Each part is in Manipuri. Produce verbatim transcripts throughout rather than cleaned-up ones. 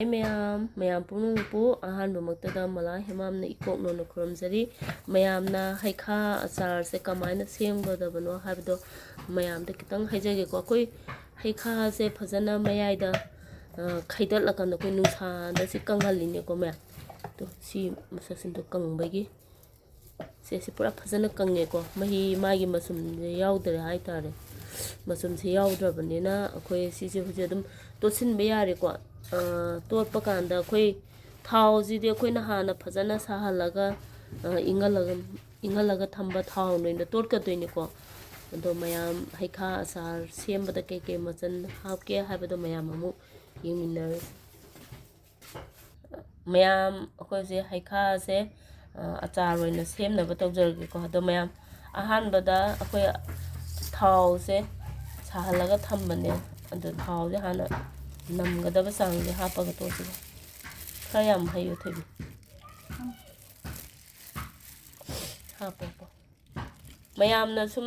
ꯃꯌꯥꯝ, ꯃꯌꯥꯝ ꯄꯨꯝꯅꯃꯛꯄꯨ ꯑꯍꯥꯟꯕꯃꯛꯇꯗ ꯃꯂꯥ ꯍꯦꯃꯥꯝꯅ ꯏꯀꯣꯛ ꯅꯧꯅ ꯈꯨꯔꯨꯝꯖꯔꯤ꯫ ꯃꯌꯥꯝꯅ ꯍꯩꯈꯥ ꯑꯆꯥꯔꯁꯦ ꯀꯃꯥꯏꯅ ꯁꯦꯝꯒꯗꯕꯅꯣ ꯍꯥꯏꯕꯗꯣ ꯃꯌꯥꯝꯗ ꯈꯤꯇꯪ ꯍꯥꯏꯖꯒꯦꯀꯣ꯫ ꯑꯩꯈꯣꯏ ꯍꯩꯈꯥꯁꯦ ꯐꯖꯅ ꯃꯌꯥꯏꯗ, ꯑ, ꯈꯩꯗꯠꯂꯀꯥꯟꯗ ꯑꯩꯈꯣꯏ ꯅꯨꯡꯁꯥꯗ ꯁꯤ ꯀꯪꯍꯜꯂꯤꯅꯦꯀꯣ ꯃꯌꯥꯝ꯫ ꯑꯗꯣ ꯁꯤ ꯃꯁꯛꯁꯤꯡꯗꯣ ꯀꯪꯕꯒꯤ ꯁꯦ, ꯁꯤ ꯄꯨꯔꯥ ꯐꯖꯅ ꯀꯪꯉꯦꯀꯣ꯫ ꯃꯍꯤ ꯃꯥꯒꯤ ꯃꯆꯨꯝꯁꯦ ꯌꯥꯎꯗ꯭ꯔꯦ ꯍꯥꯏꯇꯥꯔꯦ꯫ ꯃꯆꯨꯝꯁꯦ ꯌꯥꯎꯗ꯭ꯔꯕꯅꯤꯅ ꯑꯩꯈꯣꯏ ꯁꯤꯁꯦ ꯍꯧꯖꯤꯛ ꯑꯗꯨꯝ ꯇꯣꯠꯁꯤꯟꯕ ꯌꯥꯔꯦꯀꯣ꯫ ꯑ, ꯇꯣꯠꯄ ꯀꯥꯟꯗ ꯑꯩꯈꯣꯏ ꯊꯥꯎꯁꯤꯗꯤ ꯑꯩꯈꯣꯏꯅ ꯍꯥꯟꯅ ꯐꯖꯅ ꯁꯥꯍꯜꯂꯒ, ꯑ, ꯏꯪꯍꯜꯂꯒ, ꯏꯪꯍꯜꯂꯒ ꯊꯝꯕ ꯊꯥꯎꯅ ꯑꯣꯏꯅ ꯇꯣꯠꯀꯗꯣꯏꯅꯤꯀꯣ꯫ ꯑꯗꯣ ꯃꯌꯥꯝ ꯍꯩꯈꯥ ꯑꯆꯥꯔ ꯁꯦꯝꯕꯗ ꯀꯩꯀꯩ ꯃꯆꯜ ꯍꯥꯞꯀꯦ ꯍꯥꯏꯕꯗꯣ ꯃꯌꯥꯝ ꯑꯃꯨꯛ ꯌꯦꯡꯃꯤꯟꯅꯔꯁꯤ꯫ ꯃꯌꯥꯝ ꯑꯩꯈꯣꯏꯁꯦ ꯍꯩꯈꯥꯁꯦ, ꯑ, ꯑꯆꯥꯔ ꯑꯣꯏꯅ ꯁꯦꯝꯅꯕ ꯇꯧꯖꯔꯒꯦꯀꯣ꯫ ꯑꯗꯣ ꯃꯌꯥꯝ ꯑꯍꯥꯟꯕꯗ ꯑꯩꯈꯣꯏ ꯊꯥꯎꯁꯦ ꯁꯥꯍꯜꯂꯒ ꯊꯝꯕꯅꯦ꯫ ꯑꯗꯣ ꯊꯥꯎꯁꯦ ꯍꯥꯟꯅ ꯅꯝꯒꯗꯕ ꯆꯥꯡꯁꯦ ꯍꯥꯞꯄꯒ ꯇꯣꯠꯁꯤꯀꯣ꯫ ꯈꯔ ꯌꯥꯝ ꯍꯩꯌꯨ ꯊꯣꯏꯕꯤ꯫ ꯍꯥꯞꯄꯣꯀꯣ꯫ ꯃꯌꯥꯝꯅ ꯁꯨꯝ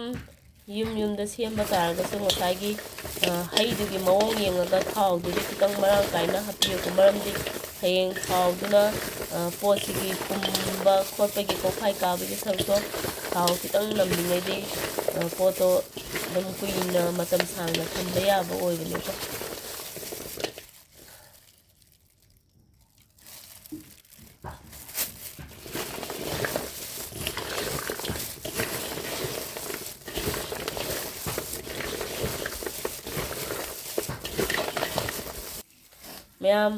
ꯌꯨꯝ ꯌꯨꯝꯗ ꯁꯦꯝꯕ ꯇꯥꯔꯒꯁꯨ ꯉꯁꯥꯏꯒꯤ, ꯑ, ꯍꯩꯗꯨꯒꯤ ꯃꯑꯣꯡ ꯌꯦꯡꯉꯒ ꯊꯥꯎꯗꯨꯗꯤ ꯈꯤꯇꯪ ꯃꯔꯥꯡ ꯀꯥꯏꯅ ꯍꯥꯞꯄꯤꯌꯨꯀꯣ꯫ ꯃꯔꯝꯗꯤ ꯍꯌꯦꯡ ꯊꯥꯎꯗꯨꯅ, ꯑ, ꯄꯣꯠꯁꯤꯒꯤ ꯄꯨꯝꯕ ꯈꯣꯠꯄꯒꯤ ꯀꯣꯛꯐꯥꯏ ꯀꯥꯕꯒꯤ ꯁꯔꯨꯛꯇꯣ ꯊꯥꯎ ꯈꯤꯇꯪ ꯅꯝꯂꯤꯉꯩꯗꯤ, ꯑ, ꯄꯣꯠꯇꯣ ꯑꯗꯨꯝ ꯀꯨꯏꯅ ꯃꯇꯝ ꯁꯥꯡꯅ ꯊꯝꯕ ꯌꯥꯕ ꯑꯣꯏꯕꯅꯦꯀꯣ꯫ ꯃꯌꯥꯝ,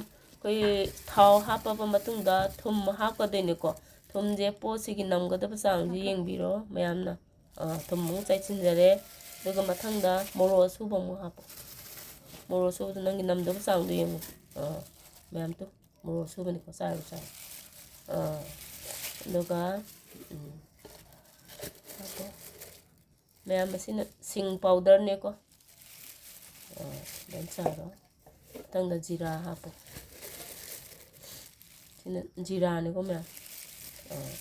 ꯑꯩꯈꯣꯏ ꯊꯥꯎ ꯍꯥꯞꯄꯕ ꯃꯇꯨꯡꯗ ꯊꯨꯝ ꯍꯥꯞꯀꯗꯣꯏꯅꯤꯀꯣ꯫ ꯊꯨꯝꯁꯦ ꯄꯣꯠꯁꯤꯒꯤ ꯅꯝꯒꯗꯕ ꯆꯥꯡꯁꯦ ꯌꯦꯡꯕꯤꯔꯣ ꯃꯌꯥꯝꯅ꯫ ꯑꯥ, ꯊꯨꯝ ꯑꯃꯨꯛ ꯆꯥꯏꯁꯤꯟꯖꯔꯦ꯫ ꯑꯗꯨꯒ ꯃꯊꯪꯗ ꯃꯣꯔꯣꯛ ꯑꯁꯨꯕ ꯑꯃꯨꯛ ꯍꯥꯞꯄꯣ꯫ ꯃꯣꯔꯣꯛ ꯑꯁꯨꯕꯗꯣ ꯅꯪꯒꯤ ꯅꯝꯗꯕ ꯆꯥꯡꯗꯣ ꯌꯦꯡꯉꯨ꯫ ꯑꯥ, ꯃꯌꯥꯝꯗꯣ ꯃꯣꯔꯣꯛ ꯑꯁꯨꯕꯅꯤꯀꯣ, ꯆꯥꯔꯨ, ꯆꯥꯔꯨ꯫ ꯑꯥ, ꯑꯗꯨꯒ, ꯎꯝ, ꯍꯥꯞꯄꯣ꯫ ꯃꯌꯥꯝ, ꯑꯁꯤꯅ ꯁꯤꯡ ꯄꯥꯎꯗꯔꯅꯦꯀꯣ꯫ ꯑꯥ, ꯑꯗꯨꯃꯥꯏꯅ ꯆꯥꯏꯔꯣ꯫ ꯃꯊꯪꯗ ꯖꯤꯔꯥ ꯍꯥꯞꯄꯣ꯫ ꯁꯤꯅ ꯖꯤꯔꯥꯅꯦꯀꯣ ꯃꯌꯥꯝ꯫ ꯑꯥ,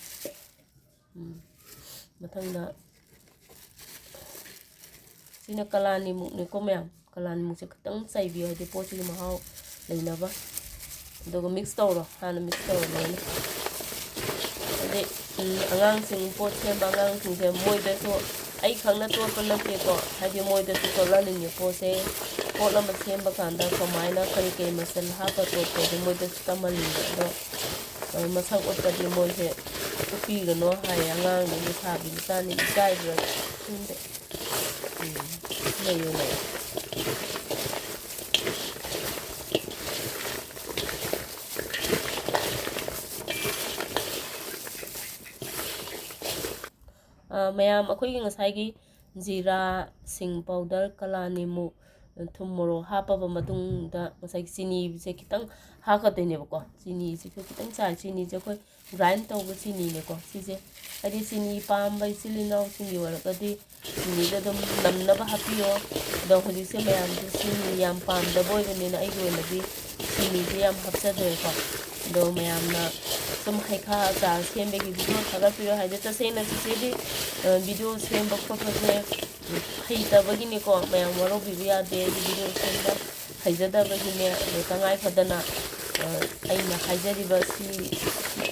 ꯎꯝ꯫ ꯃꯊꯪꯗ ꯁꯤꯅ ꯀꯂꯥꯅꯤꯃꯨꯛꯅꯦꯀꯣ ꯃꯌꯥꯝ꯫ ꯀꯂꯥꯅꯤꯃꯨꯛꯁꯦ ꯈꯤꯇꯪ ꯆꯥꯏꯕꯤꯌꯣ, ꯍꯥꯏꯗꯤ ꯄꯣꯠꯁꯤꯒꯤ ꯃꯍꯥꯎ ꯂꯩꯅꯕ꯫ ꯑꯗꯨꯒ ꯃꯤꯛꯁ ꯇꯧꯔꯣ, ꯍꯥꯟꯅ ꯃꯤꯛꯁ ꯇꯧꯔꯣ ꯂꯣꯏꯅ꯫ ꯍꯥꯏꯗꯤ, ꯎꯝ, ꯑꯉꯥꯡꯁꯤꯡ, ꯄꯣꯠ ꯁꯦꯝꯕ ꯑꯉꯥꯡꯁꯤꯡꯁꯦ ꯃꯣꯏꯗꯁꯨ ꯑꯩ ꯈꯛꯅ ꯇꯣꯠꯄ ꯅꯠꯇꯦꯀꯣ, ꯍꯥꯏꯗꯤ ꯃꯣꯏꯗꯁꯨ ꯇꯣꯠꯍꯟꯅꯤꯡꯉꯦ ꯄꯣꯠꯁꯦ꯫ ꯄꯣꯠ ꯑꯃ ꯁꯦꯝꯕ ꯀꯥꯟꯗ ꯀꯃꯥꯏꯅ ꯀꯔꯤ ꯀꯔꯤ ꯃꯆꯜ ꯍꯥꯞꯄ ꯇꯣꯠꯄꯁꯦ ꯃꯣꯏꯗꯁꯨ ꯇꯝꯍꯟꯅꯤꯡꯉꯦ꯫ ꯑꯗꯣ, ꯑ, ꯃꯁꯛ ꯎꯠꯄꯗꯤ ꯃꯣꯏꯁꯦ ꯎꯠꯄꯤꯒꯅꯣ ꯍꯥꯏꯌꯦ ꯑꯉꯥꯡꯗꯣ, ꯂꯩꯁꯥꯕꯤ ꯃꯆꯥꯅꯤ, ꯏꯀꯥꯏꯕ꯭ꯔꯥ ꯈꯪꯗꯦ꯫ ꯎꯝ, ꯂꯩꯌꯨ, ꯂꯩꯌꯨ꯫ ꯑ, ꯃꯌꯥꯝ, ꯑꯩꯈꯣꯏꯒꯤ ꯉꯁꯥꯏꯒꯤ ꯖꯤꯔꯥ, ꯁꯤꯡ ꯄꯥꯎꯗꯔ, ꯀꯂꯥ ꯅꯤꯃꯨ, ꯊꯨꯝ, ꯃꯣꯔꯣꯛ ꯍꯥꯞꯄꯕ ꯃꯇꯨꯡꯗ ꯉꯁꯥꯏꯒꯤ ꯆꯤꯅꯤꯁꯦ ꯈꯤꯇꯪ ꯍꯥꯞꯀꯗꯣꯏꯅꯦꯕꯀꯣ꯫ ꯆꯤꯅꯤꯁꯤꯁꯨ ꯈꯤꯇꯪ ꯆꯥꯏ꯫ ꯆꯤꯅꯤꯁꯦ ꯑꯩꯈꯣꯏ ꯒ꯭ꯔꯥꯏꯟ ꯇꯧꯕ ꯆꯤꯅꯤꯅꯦꯀꯣ ꯁꯤꯁꯦ꯫ ꯍꯥꯏꯗꯤ ꯆꯤꯅꯤ ꯄꯥꯝꯕ ꯏꯆꯤꯜ ꯏꯅꯥꯎꯁꯤꯡꯒꯤ ꯑꯣꯏꯔꯒꯗꯤ ꯆꯤꯅꯤꯗ ꯑꯗꯨꯝ ꯅꯝꯅꯕ ꯍꯥꯞꯄꯤꯌꯣ꯫ ꯑꯗꯣ ꯍꯧꯖꯤꯛꯁꯦ ꯃꯌꯥꯝꯁꯦ ꯆꯤꯅꯤ ꯌꯥꯝ ꯄꯥꯝꯗꯕ ꯑꯣꯏꯕꯅꯤꯅ ꯑꯩꯒꯤ ꯑꯣꯏꯅꯗꯤ ꯆꯤꯅꯤꯁꯦ ꯌꯥꯝ ꯍꯥꯞꯆꯗ꯭ꯔꯦꯀꯣ꯫ ꯑꯗꯣ ꯃꯌꯥꯝꯅ ꯁꯨꯝ ꯍꯩꯈꯥ ꯑꯆꯥꯔ ꯁꯦꯝꯕꯒꯤ ꯚꯤꯗꯤꯑꯣ ꯊꯥꯒꯠꯄꯤꯔꯣ ꯍꯥꯏꯗꯤ, ꯇꯁꯦꯡꯅ ꯆꯤꯆꯦꯗꯤ, ꯑ, ꯚꯤꯗꯤꯑꯣ ꯁꯦꯝꯕ ꯈꯣꯠꯄꯁꯦ ꯃꯌꯥꯝ ꯋꯥꯔꯧꯕꯤꯕ ꯌꯥꯗꯦ꯫ ꯑꯩꯗꯤ ꯚꯤꯗꯤꯑꯣ ꯁꯦꯝꯕ ꯍꯩꯖꯗꯕꯒꯤꯅꯦ꯫ ꯑꯗꯣ ꯇꯉꯥꯏ ꯐꯗꯅ, ꯑ, ꯑꯩꯅ ꯍꯥꯏꯖꯔꯤꯕ ꯁꯤ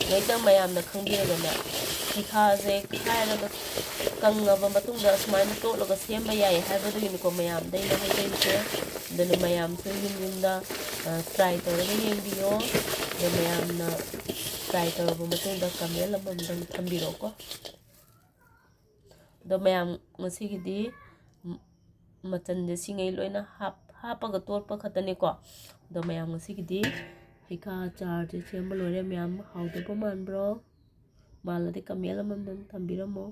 ꯂꯣꯏꯅ ꯃꯌꯥꯝꯅ ꯈꯪꯕꯤꯔꯒꯅꯦ, ꯍꯩꯈꯥꯁꯦ ꯈꯥꯏꯔꯒ ꯀꯪꯉꯕ ꯃꯇꯨꯡꯗ ꯑꯁꯨꯃꯥꯏꯅ ꯇꯣꯠꯂꯒ ꯁꯦꯝꯕ ꯌꯥꯏ ꯍꯥꯏꯕꯗꯨꯒꯤꯅꯤꯀꯣ ꯃꯌꯥꯝꯗ ꯑꯩꯅ ꯍꯥꯏꯖꯔꯤꯁꯦ꯫ ꯑꯗꯨꯅ ꯃꯌꯥꯝꯁꯨ ꯌꯨꯝ ꯌꯨꯝꯗ, ꯑ, ꯇ꯭ꯔꯥꯏ ꯇꯧꯔꯒ ꯌꯦꯡꯕꯤꯌꯣ꯫ ꯑꯗꯣ ꯃꯌꯥꯝꯅ ꯇ꯭ꯔꯥꯏ ꯇꯧꯔꯕ ꯃꯇꯨꯡꯗ ꯀꯃꯦꯟ ꯑꯃꯃꯝꯗꯪ ꯊꯝꯕꯤꯔꯛꯑꯣꯀꯣ꯫ ꯑꯗꯣ ꯃꯌꯥꯝ ꯉꯁꯤꯒꯤꯗꯤ ꯃ-, ꯃꯆꯜꯁꯦ ꯁꯤꯉꯩ ꯂꯣꯏꯅ ꯍꯥꯞ-, ꯍꯥꯞꯄꯒ ꯇꯣꯠꯄ ꯈꯛꯇꯅꯤꯀꯣ꯫ ꯑꯗꯣ ꯃꯌꯥꯝ ꯉꯁꯤꯒꯤꯗꯤ ꯍꯩꯈꯥ ꯑꯆꯥꯔꯁꯦ ꯁꯦꯝꯕ ꯂꯣꯏꯔꯦ꯫ ꯃꯌꯥꯝ ꯍꯥꯎꯗꯕ ꯃꯥꯟꯕ꯭ꯔꯣ? ꯃꯥꯜꯂꯗꯤ ꯀꯃꯦꯟ ꯑꯃꯃꯝꯗꯪ ꯊꯝꯕꯤꯔꯝꯃꯣ꯫